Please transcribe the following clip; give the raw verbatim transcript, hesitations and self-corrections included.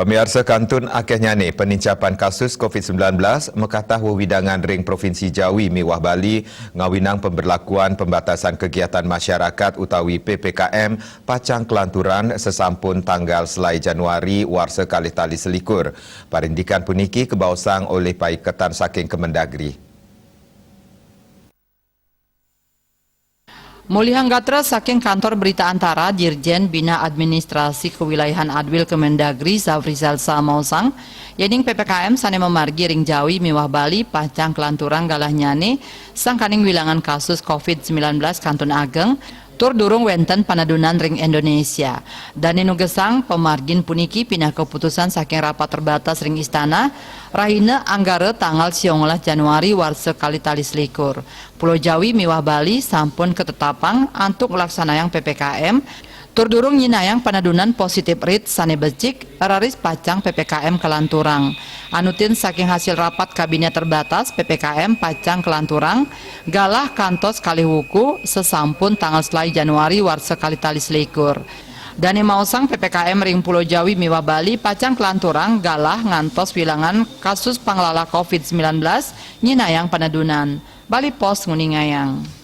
Pamiarsa, kantun akéh nyané penincapan kasus covid sembilan belas makatah wewidangan ring Provinsi Jawi miwah Bali ngawinang pemberlakuan pembatasan kegiatan masyarakat utawi P P K M pacang kalanturang sasampun tanggal selai Januari warsa kalih tali selikur. Parindikan puniki kabaosang olih paiketan saking Kemendagri. Molihang gatra saking Kantor Berita Antara, Dirjen Bina Administrasi Kewilayahan Adwil Kemendagri, Zafrizal Sa maosang, yéning P P K M sané mamargi ring Jawi miwah Bali pacang kalanturang galah nyané, sangkaning wilangan kasus covid sembilan belas kantun ageng, tur durung wénten panadunan ring Indonesia. Dané nugesang, pamargin puniki pinaka kaputusan saking rapat terbatas ring Istana, rahina Anggara tanggal siongolas Januari warsa kalih tali selikur. Pulo Jawi miwah Bali sampun katetapang antuk nglaksanayang P P K M, tur durung nyinayang panadunan positif rate sané becik, raris pacang P P K M kalanturang. Anutin saking hasil rapat Kabinet Terbatas, P P K M pacang kalanturang galah kantos kalih wuku sasampun tanggal selai Januari warsa kalih tali selikur. Dané maosang, P P K M ring Pulo Jawi miwah Bali pacang kalanturang galah ngantos wilangan kasus panglalah covid sembilan belas nyinayang panadunan. Bali Post nguningayang.